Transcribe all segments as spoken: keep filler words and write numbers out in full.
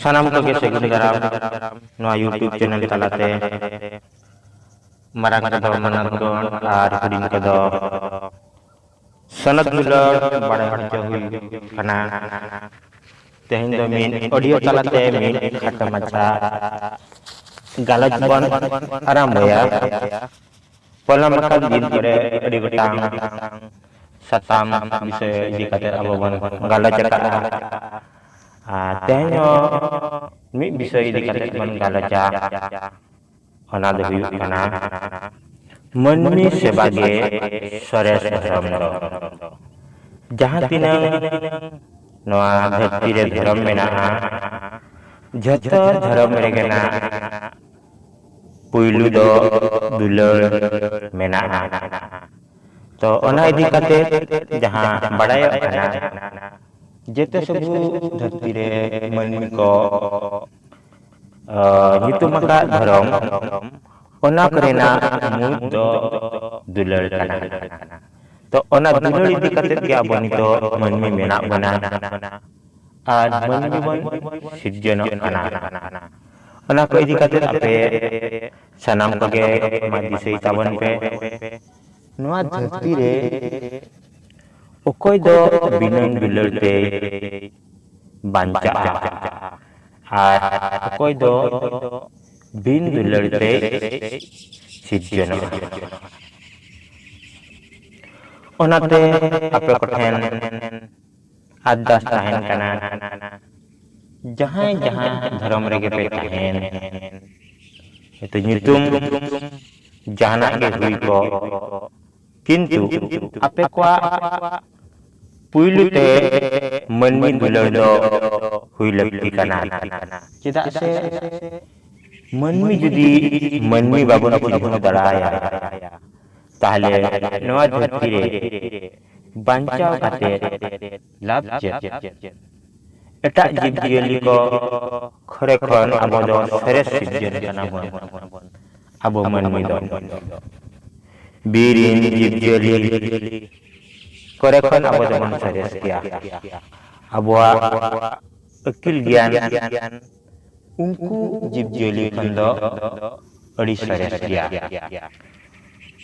ᱥᱟᱱᱟᱢ ᱠᱚᱜᱮ ᱥᱟᱹᱜᱩᱱ ᱫᱟᱨᱟᱢ ᱱᱚᱣᱟ YouTube ᱪᱮᱱᱮᱞ ᱛᱟᱞᱟᱛᱮ᱾ ᱢᱟᱨᱟᱝ ᱠᱚᱫᱚ ᱢᱟᱱᱚᱛ ᱜᱚᱸᱰ ᱟᱨ ᱦᱩᱰᱤᱧ ᱠᱚᱫᱚ ᱥᱚᱱᱚᱛ ᱫᱩᱞᱟᱹᱲ ᱵᱟᱲᱟᱭ ᱦᱚᱪᱚ ᱦᱩᱭ ᱠᱟᱱᱟ᱾ ᱛᱮᱦᱮᱧ ᱫᱚ ᱢᱤᱫ ᱚᱰᱤᱭᱳ ᱛᱟᱞᱟᱛᱮ ᱢᱤᱫ ᱠᱷᱟᱴᱚ ᱢᱟᱪᱷᱟ ᱜᱟᱞᱚᱪ ᱵᱚᱱ ᱟᱨᱟᱢᱵᱚᱭᱟ᱾ ᱯᱚᱞᱚᱢ ᱟᱠᱟᱱ ᱫᱤᱱ ᱠᱚᱨᱮ ᱟᱹᱰᱤ ᱜᱚᱴᱟᱝ ᱥᱟᱛᱟᱢ ᱵᱤᱥᱚᱭ ᱤᱫᱤ ᱠᱟᱛᱮ ᱟᱵᱚ ᱵᱚᱱ ᱜᱟᱞᱚᱪ ᱟᱠᱟᱫᱼᱟ᱾ ᱟᱨ ᱛᱮᱦᱮᱧ ᱦᱚᱸ ᱢᱤᱫ ᱵᱤᱥᱚᱭ ᱤᱫᱤ ᱠᱟᱛᱮ ᱵᱚᱱ ᱜᱟᱞᱚᱪᱟ᱾ ᱚᱱᱟ ᱫᱚ ᱦᱩᱭᱩᱜ ᱠᱟᱱᱟ ᱢᱟᱹᱱᱢᱤ ᱥᱮᱵᱟ ᱜᱮ ᱥᱚᱨᱮᱥ ᱫᱷᱚᱨᱚᱢ ᱫᱚ᱾ ᱡᱟᱦᱟᱸ ᱛᱤᱱᱟᱹᱝ ᱱᱚᱣᱟ ᱫᱷᱟᱹᱨᱛᱤ ᱨᱮ ᱫᱷᱚᱨᱚᱢ ᱢᱮᱱᱟᱜᱼᱟ, ᱡᱷᱚᱛᱚ ᱫᱷᱚᱨᱚᱢ ᱨᱮᱜᱮ ᱱᱟᱜ ᱯᱩᱭᱞᱩ ᱫᱚ ᱫᱩᱞᱟᱹᱲ ᱢᱮᱱᱟᱜᱼᱟ᱾ ᱛᱚ, ᱚᱱᱟ ᱤᱫᱤ ᱠᱟᱛᱮ ᱡᱟᱦᱟᱸ ᱵᱟᱲᱟᱭᱚᱜ ᱠᱟᱱᱟ, ᱡᱮᱛᱮ ᱥᱚᱵᱩ ᱫᱷᱟᱹᱨᱛᱤ ᱨᱮ ᱢᱟᱹᱱᱢᱤ ᱠᱚ, ᱟ, ᱧᱩᱛᱩᱢ ᱟᱠᱟᱫ ᱫᱷᱚᱨᱚᱢ, ᱚᱱᱟ ᱠᱚᱨᱮᱱᱟᱜ ᱢᱩᱫᱽ ᱫᱚ ᱫᱩᱞᱟᱹᱲ ᱠᱟᱱᱟ᱾ ᱛᱚ, ᱚᱱᱟ ᱫᱩᱞᱟᱹᱲ ᱤᱫᱤ ᱠᱟᱛᱮ ᱜᱮ ᱟᱵᱚ ᱱᱤᱛᱚᱜ ᱢᱟᱹᱱᱢᱤ ᱢᱮᱱᱟᱜ ᱵᱚᱱᱟ᱾ ᱟᱨ ᱢᱟᱹᱱᱢᱤ ᱵᱚᱱ ᱥᱤᱨᱡᱚᱱᱚᱜ ᱠᱟᱱᱟ᱾ ᱚᱱᱟ ᱠᱚ ᱤᱫᱤ ᱠᱟᱛᱮ ᱟᱯᱮ ᱥᱟᱱᱟᱢ ᱠᱚᱜᱮ ᱢᱟ ᱫᱤᱥᱟᱹᱭ ᱛᱟᱵᱚᱱ ᱯᱮ᱾ ᱱᱚᱣᱟ ᱫᱷᱟᱹᱨᱛᱤ ᱨᱮ ᱚᱠᱚᱭ ᱫᱚ ᱵᱤᱱᱟᱹ ᱫᱩᱞᱟᱹᱲ ᱛᱮᱭ ᱵᱟᱧᱪᱟᱜᱼᱟ, ᱟᱨ ᱚᱠᱚᱭ ᱫᱚ ᱵᱤᱱ ᱫᱩᱞᱟᱹᱲ ᱛᱮᱭ ᱥᱤᱨᱡᱚᱱᱚᱜᱼᱟ᱾ ᱚᱱᱟᱛᱮ ᱟᱯᱮ ᱠᱚᱴᱷᱮᱱ ᱟᱨᱫᱟᱥ ᱛᱟᱦᱮᱱ ᱠᱟᱱᱟ, ᱡᱟᱦᱟᱸᱭ ᱡᱟᱦᱟᱸ ᱫᱷᱚᱨᱚᱢ ᱨᱮᱜᱮ ᱯᱮ ᱛᱟᱦᱮᱱ, ᱦᱚᱭᱛᱳ ᱧᱩᱛᱩᱢ ᱡᱟᱦᱟᱱᱟᱜ ᱜᱮ ᱦᱩᱭ ᱠᱚᱜ, ᱠᱤᱱᱛᱩ ᱟᱯᱮ ᱠᱚᱣᱟᱜ ᱯᱩᱭᱞᱩ ᱛᱮ ᱢᱟᱹᱱᱢᱤ ᱫᱩᱞᱟᱹᱲ ᱫᱚ ᱦᱩᱭ ᱞᱟᱹᱠᱛᱤ ᱠᱟᱱᱟ᱾ ᱪᱮᱫᱟᱜ ᱥᱮ ᱢᱟᱹᱱᱢᱤ ᱡᱩᱫᱤ ᱢᱟᱹᱱᱢᱤ ᱵᱟᱵᱚᱱ ᱪᱤᱱᱦᱟᱹᱣ ᱫᱟᱲᱮᱭᱟᱭᱟ, ᱛᱟᱦᱞᱮ ᱱᱚᱣᱟ ᱫᱷᱟᱹᱨᱛᱤ ᱨᱮ ᱵᱟᱧᱪᱟᱣ ᱠᱟᱛᱮ ᱞᱟᱵᱷ ᱪᱮᱫ? ᱮᱴᱟᱜ ᱡᱤᱵᱽ ᱡᱤᱭᱟᱹᱞᱤ ᱠᱚ ᱠᱚᱨᱮ ᱠᱷᱚᱱ ᱟᱵᱚ ᱫᱚ ᱥᱚᱨᱮᱥ ᱥᱤᱨᱡᱚᱱ ᱠᱟᱱᱟ ᱵᱚᱱ ᱟᱵᱚ ᱢᱟᱹᱱᱢᱤ ᱫᱚ᱾ ᱵᱤᱨ ᱨᱤᱱ ᱡᱤᱵᱽ ᱡᱤᱭᱟᱹᱞᱤ ᱠᱚᱨᱮ ᱠᱷᱚᱱ ᱟᱵᱚ ᱫᱚᱵᱚᱱ ᱥᱚᱨᱮᱥ ᱜᱮᱭᱟ᱾ ᱟᱵᱚᱣᱟᱜ ᱟᱹᱠᱤᱞ ᱜᱮᱭᱟᱱ ᱩᱱᱠᱩ ᱡᱤᱵᱽ ᱡᱤᱭᱟᱹᱞᱤ ᱠᱷᱚᱱ ᱫᱚ ᱟᱹᱰᱤ ᱥᱚᱨᱮᱥ ᱜᱮᱭᱟ᱾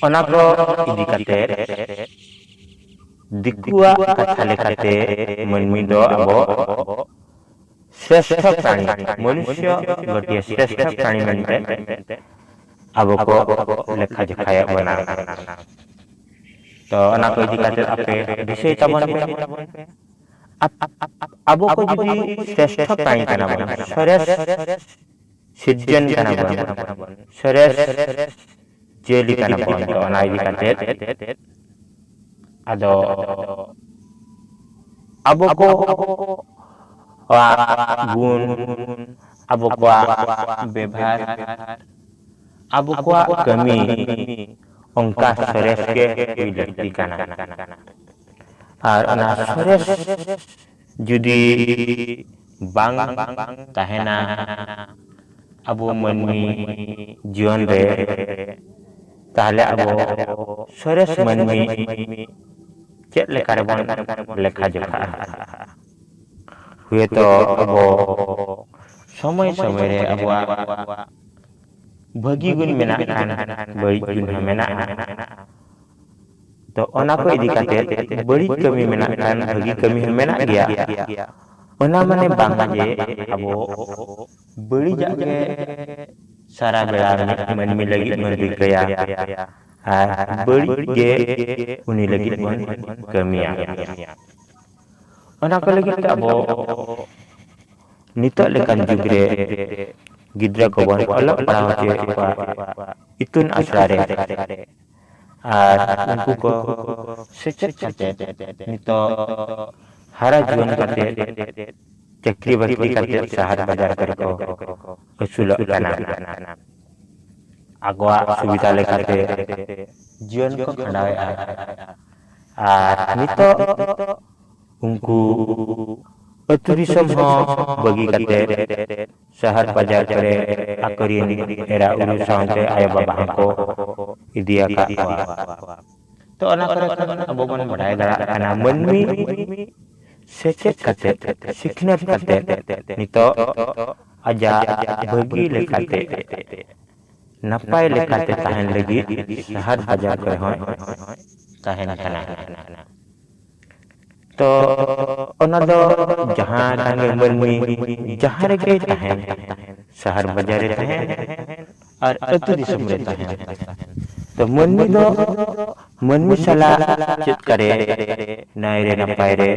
ᱚᱱᱟ ᱠᱚ ᱤᱫᱤ ᱠᱟᱛᱮ ᱫᱤᱠᱩᱣᱟᱜ ᱠᱟᱛᱷᱟ ᱞᱮᱠᱟᱛᱮ ᱢᱟᱹᱱᱢᱤ ᱫᱚ ᱟᱵᱚ ᱥᱨᱮᱥᱴᱷᱚ ᱯᱨᱟᱬᱤ, ᱢᱚᱱᱩᱥᱭᱚ ᱜᱚᱴᱤᱭᱟᱹ ᱥᱨᱮᱥᱴᱷᱚ ᱯᱨᱟᱬᱤ ᱢᱮᱱᱛᱮ ᱟᱵᱚ ᱠᱚ ᱞᱮᱠᱷᱟ ᱡᱚᱠᱷᱟᱭᱮᱫ ᱵᱚᱱᱟ᱾ ᱛᱚ ᱚᱱᱟ ᱠᱚ ᱤᱫᱤ ᱠᱟᱛᱮ ᱟᱯᱮ ᱫᱤᱥᱟᱹᱭ ᱛᱟᱵᱚᱱ ᱯᱮ᱾ ᱟᱵ-, ᱟᱵ-, ᱟᱵ-, ᱟᱵᱚ ᱠᱚ ᱡᱩᱫᱤ ᱥᱨᱮᱥᱴᱷᱚ ᱯᱨᱟᱬᱤ ᱠᱟᱱᱟ ᱵᱚᱱ, ᱥᱚᱨᱮᱥ ᱥᱤᱨᱡᱚᱱ ᱠᱟᱱᱟ ᱵᱚᱱ, ᱥᱚᱨᱮᱥ ᱡᱤᱭᱟᱹᱞᱤ ᱠᱟᱱᱟ ᱵᱚᱱ, ᱛᱚ ᱚᱱᱟ ᱤᱫᱤ ᱠᱟᱛᱮ ᱟᱫᱚ ᱟᱵᱚ ᱠᱚ ᱟᱜ ᱜᱩᱱ, ᱟᱵᱚ ᱠᱚᱣᱟᱜ ᱵᱮᱵᱷᱟᱨ, ᱟᱵᱚ ᱠᱚᱣᱟᱜ ᱠᱟᱹᱢᱤ ᱚᱱᱠᱟ ᱥᱚᱨᱮᱥ ᱜᱮ ᱦᱩᱭ ᱞᱟᱹᱠᱛᱤ ᱠᱟᱱᱟ᱾ ᱟᱨ ᱚᱱᱟ ᱥᱚᱨᱮᱥ ᱡᱩᱫᱤ ᱵᱟᱝ ᱛᱟᱦᱮᱱᱟ ᱟᱵᱚ ᱢᱟᱹᱱᱢᱤ ᱡᱤᱭᱚᱱ ᱨᱮ, ᱛᱟᱦᱞᱮ ᱟᱵᱚ ᱥᱚᱨᱮᱥ ᱢᱟᱹᱱᱢᱤ ᱪᱮᱫ ᱞᱮᱠᱟ ᱨᱮᱵᱚᱱ ᱞᱮᱠᱷᱟ ᱡᱚᱠᱷᱟᱜᱼᱟ? ᱦᱩᱭᱛᱚ ᱟᱵᱚ ᱥᱚᱢᱚᱭ ᱥᱚᱢᱚᱭ ᱨᱮ ᱟᱵᱚᱣᱟᱜ ᱵᱷᱟᱹᱜᱤ ᱜᱩᱱ ᱢᱮᱱᱟᱜ ᱠᱷᱟᱱ ᱵᱟᱹᱲᱤᱡ ᱜᱩᱱ ᱦᱚᱸ ᱢᱮᱱᱟᱜᱼᱟ᱾ ᱛᱚ ᱚᱱᱟ ᱠᱚ ᱤᱫᱤ ᱠᱟᱛᱮ ᱵᱟᱹᱲᱤᱡ ᱠᱟᱹᱢᱤ ᱢᱮᱱᱟᱜ ᱠᱷᱟᱱ ᱵᱷᱟᱹᱜᱤ ᱠᱟᱹᱢᱤ ᱦᱚᱸ ᱢᱮᱱᱟᱜ ᱜᱮᱭᱟ᱾ ᱚᱱᱟ ᱢᱟᱱᱮ ᱵᱟᱝᱟ ᱡᱮ ᱟᱵᱚ ᱵᱟᱹᱲᱤᱡᱟᱜ ᱜᱮ ᱥᱟᱨᱟ ᱵᱮᱲᱟ ᱢᱤᱫ ᱢᱟᱹᱱᱢᱤ ᱞᱟᱹᱜᱤᱫ ᱵᱚᱱ ᱨᱤᱠᱟᱹᱭᱟ ᱟᱨ ᱵᱟᱹᱲᱤᱡ ᱜᱮ ᱩᱱᱤ ᱞᱟᱹᱜᱤᱫ ᱵᱚᱱ ᱠᱟᱹᱢᱤᱭᱟ᱾ ᱚᱱᱟ ᱠᱚ ᱞᱟᱹᱜᱤᱫ ᱛᱮ ᱟᱵᱚ ᱱᱤᱛᱚᱜ ᱞᱮᱠᱟᱱ ᱡᱩᱜᱽ ᱨᱮ ᱜᱤᱫᱽᱨᱟᱹ ᱠᱚᱵᱚᱱ ᱚᱞᱚᱜ ᱯᱟᱲᱦᱟᱣ ᱦᱚᱪᱚᱭᱮᱫ ᱠᱚᱣᱟ ᱤᱛᱩᱱ ᱟᱥᱲᱟ ᱨᱮ᱾ ᱟᱨ ᱩᱱᱠᱩ ᱠᱚ ᱥᱮᱪᱮᱫ ᱠᱟᱛᱮ ᱱᱤᱛᱚᱜ ᱦᱟᱨᱟ ᱡᱩᱣᱟᱹᱱ ᱠᱟᱛᱮ ᱪᱟᱹᱠᱨᱤ ᱵᱟᱹᱠᱨᱤ ᱠᱟᱛᱮ ᱥᱟᱦᱟᱨ ᱵᱟᱡᱟᱨ ᱠᱚᱨᱮ ᱠᱚ ᱟᱹᱥᱩᱞᱚᱜ ᱠᱟᱱᱟ, ᱟᱠᱚᱣᱟᱜ ᱥᱩᱵᱤᱫᱷᱟ ᱞᱮᱠᱟᱛᱮ ᱡᱤᱭᱚᱱ ᱠᱚ ᱠᱷᱟᱸᱰᱟᱣᱮᱫᱼᱟ᱾ ᱟᱨ ᱱᱤᱛᱚᱜ ᱩᱱᱠᱩ ᱟᱹᱛᱩ ᱫᱤᱥᱚᱢ ᱦᱚᱸ ᱵᱟᱹᱜᱤ ᱠᱟᱛᱮ ᱥᱟᱦᱟᱨ ᱵᱟᱡᱟᱨ ᱠᱚᱨᱮ ᱟᱠᱚᱨᱮᱱ ᱮᱨᱟ ᱩᱨᱩ ᱥᱟᱶᱛᱮ ᱟᱭᱳ ᱵᱟᱵᱟ ᱦᱚᱸᱠᱚ ᱤᱫᱤ ᱟᱠᱟᱫ ᱠᱚᱣᱟ᱾ ᱛᱚ ᱚᱱᱟ ᱠᱚᱨᱮ ᱠᱷᱚᱱ ᱟᱵᱚ ᱵᱚᱱ ᱵᱟᱰᱟᱭ ᱫᱟᱲᱮᱭᱟᱜ ᱠᱟᱱᱟ, ᱢᱟᱹᱱᱢᱤ ᱥᱮᱪᱮᱫ ᱠᱟᱛᱮ, ᱥᱤᱠᱷᱱᱟᱹᱛ ᱠᱟᱛᱮ ᱱᱤᱛᱚᱜ ᱟᱡᱟᱜ ᱵᱷᱟᱹᱜᱤ ᱞᱮᱠᱟᱛᱮ, ᱱᱟᱯᱟᱭ ᱞᱮᱠᱟᱛᱮ ᱛᱟᱦᱮᱱ ᱞᱟᱹᱜᱤᱫ ᱥᱟᱦᱟᱨ ᱵᱟᱡᱟᱨ ᱠᱚᱨᱮ ᱦᱚᱸ ᱛᱟᱦᱮᱱ ᱠᱟᱱᱟ᱾ ᱛᱚ ᱚᱱᱟ ᱫᱚ ᱡᱟᱦᱟᱸ ᱨᱮᱜᱮ ᱢᱟᱹᱱᱢᱤ ᱡᱟᱦᱟᱸ ᱨᱮᱜᱮᱭ ᱛᱟᱦᱮᱱ, ᱥᱟᱦᱟᱨ ᱵᱟᱡᱟᱨ ᱨᱮ ᱛᱟᱦᱮᱱ ᱟᱨ ᱟᱹᱛᱩ ᱫᱤᱥᱚᱢ ᱨᱮ ᱛᱟᱦᱮᱱ, ᱛᱚ ᱢᱟᱹᱱᱢᱤ ᱫᱚ ᱢᱟᱹᱱᱢᱤ ᱥᱟᱞᱟᱜ ᱪᱮᱫ ᱠᱟᱨᱮ ᱱᱟᱭ ᱨᱮ ᱱᱟᱯᱟᱭ ᱨᱮ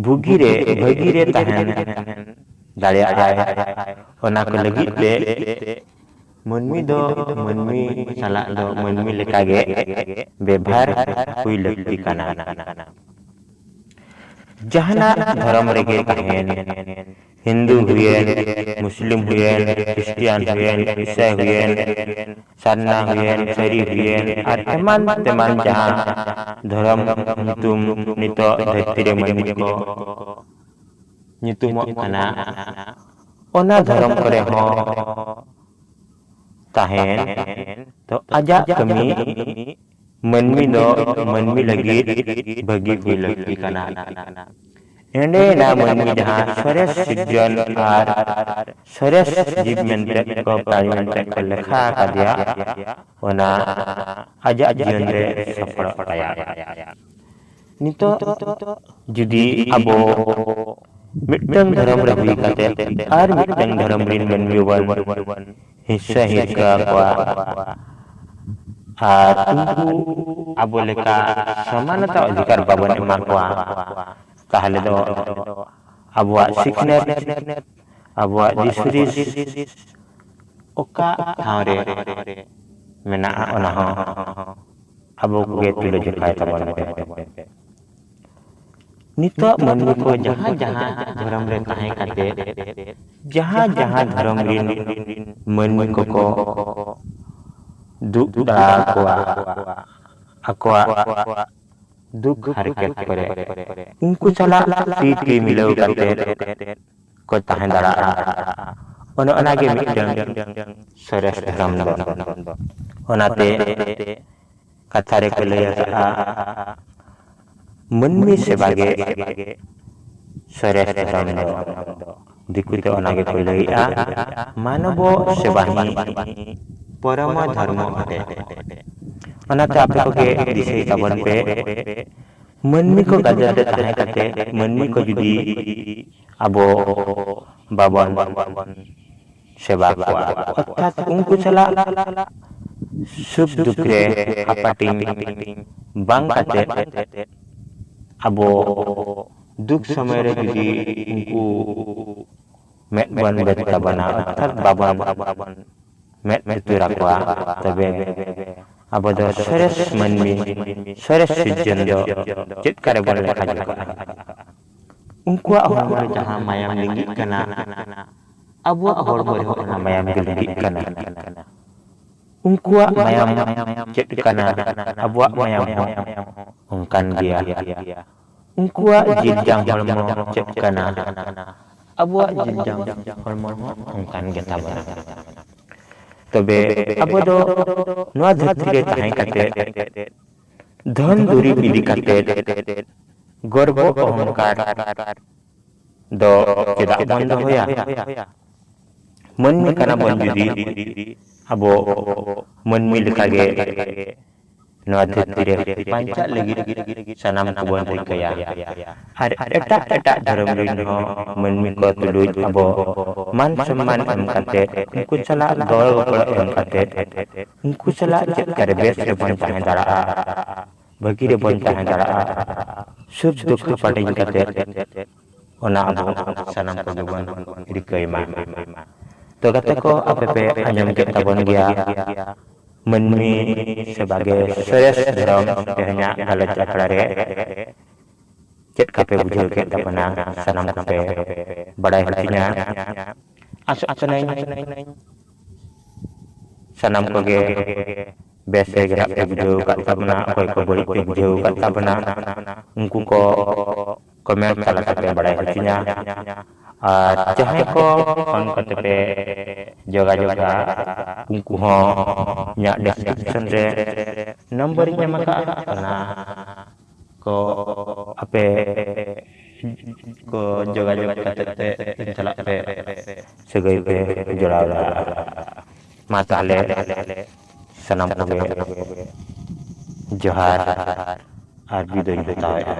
ᱵᱩᱜᱤ ᱨᱮ ᱵᱷᱟᱹᱜᱤ ᱨᱮ ᱛᱟᱦᱮᱱ ᱫᱟᱲᱮᱭᱟᱜᱼᱟᱭ, ᱚᱱᱟ ᱠᱚ ᱞᱟᱹᱜᱤᱫ ᱛᱮ ᱢᱟᱹᱱᱢᱤ ᱫᱚ ᱢᱟᱹᱱᱢᱤ ᱥᱟᱞᱟᱜ ᱫᱚ ᱢᱟᱹᱱᱢᱤ ᱞᱮᱠᱟᱜᱮ ᱵᱮᱵᱷᱟᱨ ᱦᱩᱭ ᱞᱟᱹᱠᱛᱤ ᱠᱟᱱᱟ᱾ ᱡᱟᱦᱟᱱᱟᱜ ᱫᱷᱚᱨᱚᱢ ᱨᱮᱜᱮ ᱛᱟᱦᱮᱱ, ᱦᱤᱱᱫᱩ ᱦᱩᱭᱮᱱ, ᱢᱩᱥᱞᱤᱢ ᱦᱩᱭᱮᱱ, ᱠᱷᱨᱤᱥᱴᱤᱭᱟᱱ ᱦᱩᱭᱮᱱ, ᱤᱥᱟᱹᱭ ᱦᱩᱭᱮᱱ, ᱥᱟᱨᱱᱟ ᱦᱩᱭᱮᱱ, ᱥᱟᱹᱨᱤ ᱦᱩᱭᱮᱱ, ᱟᱨ ᱮᱢᱟᱱ ᱛᱮᱢᱟᱱ ᱡᱟᱦᱟᱸ ᱫᱷᱚᱨᱚᱢ ᱧᱩᱛᱩᱢ ᱱᱤᱛᱚᱜ ᱫᱷᱟᱹᱨᱛᱤ ᱨᱮ ᱢᱟᱹᱱᱢᱤ ᱠᱚ ᱧᱩᱛᱩᱢᱚᱜ ᱠᱟᱱᱟ, ᱚᱱᱟ ᱫᱷᱚᱨᱚᱢ ᱠᱚᱨᱮ ᱦᱚᱸ ᱛᱟᱦᱮᱱ ᱛᱚ ᱟᱡᱟᱜ ᱠᱟᱹᱢᱤ ᱢᱟᱹᱱᱢᱤ ᱫᱚ ᱢᱟᱹᱱᱢᱤ ᱞᱟᱹᱜᱤᱫ ᱵᱷᱟᱹᱜᱤ ᱦᱩᱭ ᱞᱟᱹᱠᱛᱤ ᱠᱟᱱᱟ᱾ ᱮᱸᱰᱮᱱᱟ ᱢᱟᱹᱱᱢᱤ ᱡᱟᱦᱟᱸ ᱥᱚᱨᱮᱥ ᱥᱤᱨᱡᱚᱱ ᱟᱨ ᱥᱚᱨᱮᱥ ᱡᱤᱵᱽ ᱢᱮᱱᱛᱮ ᱠᱚ ᱯᱨᱟᱬᱤ ᱢᱮᱱᱛᱮ ᱠᱚ ᱞᱮᱠᱷᱟ ᱟᱠᱟᱫᱮᱭᱟ, ᱚᱱᱟ ᱟᱡᱟᱜ ᱡᱤᱭᱚᱱ ᱨᱮ ᱥᱚᱯᱷᱚᱞᱚᱜ ᱛᱟᱭᱟ᱾ ᱱᱤᱛᱚᱜ ᱡᱩᱫᱤ ᱟᱵᱚ ᱢᱤᱫᱴᱟᱝ ᱫᱷᱚᱨᱚᱢ ᱨᱮ ᱦᱩᱭ ᱠᱟᱛᱮ ᱟᱨ ᱢᱤᱫᱴᱟᱝ ᱫᱷᱚᱨᱚᱢ ᱨᱮᱱ ᱢᱟᱹᱱᱢᱤ ᱵᱚᱱ ᱦᱤᱸᱥᱟᱹ ᱦᱤᱨᱠᱟᱹ ᱟᱠᱚᱣᱟ ᱟᱨ ᱩᱱᱠᱩ ᱟᱵᱚ ᱞᱮᱠᱟ ᱥᱚᱢᱟᱱᱚᱛᱟ ᱚᱫᱷᱤᱠᱟᱨ ᱵᱟᱵᱚᱱ ᱮᱢᱟ ᱠᱚᱣᱟ, ᱛᱟᱦᱚᱞᱮ ᱫᱚ ᱟᱵᱚᱣᱟᱜ ᱥᱤᱠᱷᱱᱟᱹᱛ, ᱟᱵᱚᱣᱟᱜ ᱫᱤᱥ ᱦᱩᱫᱤᱥ ᱚᱠᱟ ᱴᱷᱟᱶ ᱨᱮ ᱢᱮᱱᱟᱜᱼᱟ, ᱚᱱᱟ ᱦᱚᱸ ᱟᱵᱚ ᱠᱚᱜᱮ ᱛᱩᱞᱟᱹ ᱡᱚᱠᱷᱟᱭ ᱛᱟᱵᱚᱱ ᱯᱮ᱾ ᱱᱤᱛᱚᱜ ᱢᱟᱹᱱᱢᱤ ᱠᱚ ᱡᱟᱦᱟᱸ ᱡᱟᱦᱟᱸ ᱫᱷᱚᱨᱚᱢ ᱨᱮ ᱛᱟᱦᱮᱸ ᱠᱟᱛᱮ, ᱡᱟᱦᱟᱸ ᱡᱟᱦᱟᱸ ᱫᱷᱚᱨᱚᱢ ᱨᱤᱱ ᱢᱟᱹᱱᱢᱤ ᱠᱚᱠᱚ ᱫᱩᱜ ᱫᱟᱲᱟ ᱠᱚᱣᱟ, ᱟᱠᱚᱣᱟᱜ ᱫᱩᱠ ᱦᱟᱨᱠᱮᱛ ᱠᱚᱨᱮ ᱩᱱᱠᱩ ᱥᱟᱞᱟᱜ ᱛᱤ ᱛᱤ ᱢᱤᱞᱟᱹᱣ ᱠᱟᱛᱮ ᱠᱚ ᱛᱟᱦᱮᱸ ᱫᱟᱲᱮᱭᱟᱜᱼᱟ᱾ ᱚᱱᱮ ᱚᱱᱟᱜᱮ ᱢᱤᱫᱴᱟᱝ ᱥᱚᱨᱮᱥ ᱫᱷᱚᱨᱚᱢ ᱫᱚ᱾ ᱚᱱᱟᱛᱮ ᱠᱟᱛᱷᱟ ᱨᱮᱠᱚ ᱞᱟᱹᱭ ᱟᱠᱟᱫᱼᱟ, ᱢᱟᱹᱱᱢᱤ ᱥᱮᱵᱟ ᱜᱮ ᱥᱚᱨᱮᱥ ᱫᱷᱚᱨᱚᱢ ᱫᱚ᱾ ᱫᱤᱠᱩ ᱛᱮ ᱚᱱᱟ ᱜᱮᱠᱚ ᱞᱟᱹᱭᱮᱜᱼᱟ, ᱢᱟᱱᱚᱵᱚ ᱥᱮᱵᱟ ᱦᱤ ᱯᱚᱨᱚᱢᱚ ᱫᱷᱚᱨᱢᱚ ᱚᱴᱮ᱾ ᱚᱱᱟᱛᱮ ᱟᱯᱮ ᱠᱚᱜᱮ ᱫᱤᱥᱟᱹᱭ ᱛᱟᱵᱚᱱ ᱯᱮ, ᱢᱟᱹᱱᱢᱤ ᱠᱚ ᱜᱟᱫᱮᱞ ᱨᱮ ᱛᱟᱦᱮᱸ ᱠᱟᱛᱮ ᱢᱟᱹᱱᱢᱤ ᱠᱚ ᱡᱩᱫᱤ ᱟᱵᱚ ᱵᱟᱵᱚᱱ ᱥᱮᱵᱟ ᱠᱚᱣᱟ, ᱚᱨᱛᱷᱟᱛ ᱩᱱᱠᱩ ᱥᱟᱞᱟᱜ ᱥᱩᱠ ᱫᱩᱠ ᱨᱮ ᱦᱟᱯᱟᱴᱤᱧ ᱵᱟᱝ ᱠᱟᱛᱮ, ᱟᱵᱚ ᱫᱩᱠ ᱥᱚᱢᱚᱭ ᱨᱮ ᱡᱩᱫᱤ ᱩᱱᱠᱩ ᱢᱮᱫ ᱵᱚᱱ ᱵᱮᱫ ᱛᱟᱵᱚᱱᱟ, ᱚᱨᱛᱷᱟᱛ ᱵᱟᱵᱚᱱ ᱢᱮᱫ ᱞᱩᱛᱩᱨ ᱟᱠᱚᱣᱟ, ᱛᱚᱵᱮ ᱟᱵᱚ ᱫᱚ ᱥᱚᱨᱮᱥ ᱢᱟᱹᱱᱢᱤ, ᱥᱚᱨᱮᱥ ᱥᱤᱨᱡᱚᱱ ᱫᱚ ᱪᱮᱫ ᱠᱟᱨᱮ ᱵᱚᱱ ᱞᱮᱠᱷᱟ ᱡᱚᱠᱷᱟᱜᱼᱟ? ᱩᱱᱠᱩᱣᱟᱜ ᱦᱚᱲᱢᱚ ᱨᱮ ᱡᱟᱦᱟᱸ ᱢᱟᱭᱟᱢ ᱞᱤᱸᱜᱤᱜ ᱠᱟᱱᱟ, ᱟᱵᱚᱣᱟᱜ ᱦᱚᱲᱢᱚ ᱨᱮᱦᱚᱸ ᱚᱱᱟ ᱢᱟᱭᱟᱢ ᱜᱮ ᱞᱤᱸᱜᱤᱜ ᱠᱟᱱᱟ᱾ ᱩᱱᱠᱩᱣᱟᱜ ᱢᱟᱭᱟᱢ ᱪᱮᱫ ᱠᱟᱱᱟ, ᱟᱵᱚᱣᱟᱜ ᱢᱟᱭᱟᱢ ᱦᱚᱸ ᱚᱱᱠᱟᱱ ᱜᱮᱭᱟ᱾ ᱩᱱᱠᱩᱣᱟᱜ ᱡᱤᱞ ᱡᱟᱝ ᱦᱚᱲᱢᱚ ᱪᱮᱫ ᱠᱟᱱᱟ, ᱟᱵᱚᱣᱟᱜ ᱡᱤᱞ ᱡᱟᱝ ᱦᱚᱲᱢᱚ ᱦᱚᱸ ᱚᱱᱠᱟᱱ ᱜᱮ ᱛᱟᱵᱚᱱᱟ᱾ ᱛᱚᱵᱮ ᱟᱵᱚ ᱫᱚ ᱱᱚᱣᱟ ᱫᱷᱟᱹᱨᱛᱤ ᱨᱮ ᱛᱟᱦᱮᱸ ᱠᱟᱛᱮ, ᱫᱷᱚᱱ ᱫᱩᱨᱤᱵᱽ ᱤᱫᱤ ᱠᱟᱛᱮ ᱜᱚᱨᱵᱚ ᱚᱦᱚᱝᱠᱟᱨ ᱫᱚ ᱪᱮᱫᱟᱜ ᱵᱚᱱ ᱫᱚᱦᱚᱭᱟ? ᱢᱟᱹᱱᱢᱤ ᱠᱟᱱᱟ ᱵᱚᱱ ᱡᱩᱫᱤ, ᱟᱵᱚ ᱢᱟᱹᱱᱢᱤ ᱞᱮᱠᱟᱜᱮ ᱱᱚᱣᱟ ᱫᱷᱟᱹᱨᱛᱤ ᱨᱮ ᱵᱟᱧᱪᱟᱜ ᱞᱟᱹᱜᱤᱫ ᱥᱟᱱᱟᱢ ᱠᱚᱵᱚᱱ ᱨᱤᱠᱟᱹᱭᱟ᱾ ᱟᱨ ᱮᱴᱟᱜ ᱮᱴᱟᱜ ᱫᱷᱚᱨᱚᱢ ᱨᱤᱱ ᱦᱚᱸ ᱢᱟᱹᱱᱢᱤ ᱠᱚ ᱛᱩᱞᱩᱡ ᱟᱵᱚ ᱢᱟᱱ ᱥᱚᱱᱢᱟᱱ ᱮᱢ ᱠᱟᱛᱮ, ᱩᱱᱠᱩ ᱥᱟᱞᱟᱜ ᱜᱚᱲᱚ ᱜᱚᱯᱚᱲᱚ ᱮᱢ ᱠᱟᱛᱮ, ᱩᱱᱠᱩ ᱥᱟᱞᱟᱜ ᱪᱮᱫ ᱞᱮᱠᱟᱨᱮ ᱵᱮᱥ ᱨᱮᱵᱚᱱ ᱛᱟᱦᱮᱸ ᱫᱟᱲᱮᱭᱟᱜᱼᱟ, ᱵᱷᱟᱹᱜᱤ ᱨᱮᱵᱚᱱ ᱛᱟᱦᱮᱸ ᱫᱟᱲᱮᱭᱟᱜᱼᱟ, ᱥᱩᱠ ᱫᱩᱠ ᱦᱟᱯᱟᱴᱤᱧ ᱠᱟᱛᱮ, ᱚᱱᱟ ᱟᱵᱚ ᱥᱟᱱᱟᱢ ᱠᱚᱜᱮ ᱵᱚᱱ ᱨᱤᱠᱟᱹᱭ ᱢᱟ᱾ ᱛᱚ ᱜᱟᱛᱮ ᱠᱚ, ᱟᱯᱮ ᱯᱮ ᱟᱸᱡᱚᱢ ᱠᱮᱫ ᱛᱟᱵᱚᱱ ᱜᱮᱭᱟ, ᱢᱟᱹᱱᱢᱤ ᱥᱮᱵᱟ ᱜᱮ ᱥᱚᱨᱮᱥ ᱫᱷᱚᱨᱚᱢ ᱛᱮᱦᱮᱧᱟᱜ ᱜᱟᱞᱚᱪ ᱟᱠᱷᱲᱟ ᱨᱮ᱾ ᱪᱮᱫ ᱠᱟᱯᱮ ᱵᱩᱡᱷᱟᱹᱣ ᱠᱮᱫ ᱛᱟᱵᱚᱱᱟ, ᱥᱟᱱᱟᱢ ᱠᱚᱯᱮ ᱵᱟᱲᱟᱭ ᱦᱚᱪᱚᱧᱟ᱾ ᱟᱥᱚᱜ ᱠᱟᱹᱱᱟᱹᱧ ᱥᱟᱱᱟᱢ ᱠᱚᱜᱮ ᱵᱮᱥ ᱛᱮᱜᱮ ᱦᱟᱸᱜ ᱯᱮ ᱵᱩᱡᱷᱟᱹᱣ ᱟᱠᱟᱫ ᱛᱟᱵᱚᱱᱟ᱾ ᱚᱠᱚᱭ ᱠᱚ ᱵᱟᱹᱲᱤᱡ ᱯᱮ ᱵᱩᱡᱷᱟᱹᱣ ᱟᱠᱟᱫ ᱛᱟᱵᱚᱱᱟ, ᱩᱱᱠᱩ ᱠᱚ ᱠᱚᱢᱮᱱᱴ ᱛᱟᱞᱟ ᱛᱮᱯᱮ ᱵᱟᱲᱟᱭ ᱦᱚᱪᱚᱧᱟ᱾ ᱟᱨ ᱡᱟᱦᱟᱸᱭ ᱠᱚ ᱯᱷᱳᱱ ᱠᱚᱛᱮ ᱯᱮ ᱡᱳᱜᱟᱡᱳᱜᱟ, ᱩᱱᱠᱩ ᱦᱚᱸ ᱤᱧᱟᱹᱜ ᱰᱮᱥᱠᱨᱤᱯᱥᱚᱱ ᱨᱮ ᱱᱚᱢᱵᱚᱨ ᱤᱧ ᱮᱢ ᱟᱠᱟᱫᱼᱟ, ᱚᱱᱟ ᱠᱚ ᱟᱯᱮ ᱠᱚ ᱡᱳᱜᱟᱡᱳᱜᱽ ᱠᱟᱛᱮ ᱯᱮ ᱤᱧ ᱥᱟᱞᱟᱜ ᱯᱮ ᱥᱟᱹᱜᱟᱹᱭ ᱯᱮ ᱡᱚᱲᱟᱣ ᱫᱟᱲᱮᱭᱟᱜᱼᱟ᱾ ᱢᱟ ᱛᱟᱦᱚᱞᱮ ᱥᱟᱱᱟᱢ ᱠᱚᱜᱮ ᱡᱚᱦᱟᱨ ᱟᱨ ᱵᱤᱫᱟᱹᱭ ᱦᱟᱛᱟᱣᱮᱫᱼᱟ᱾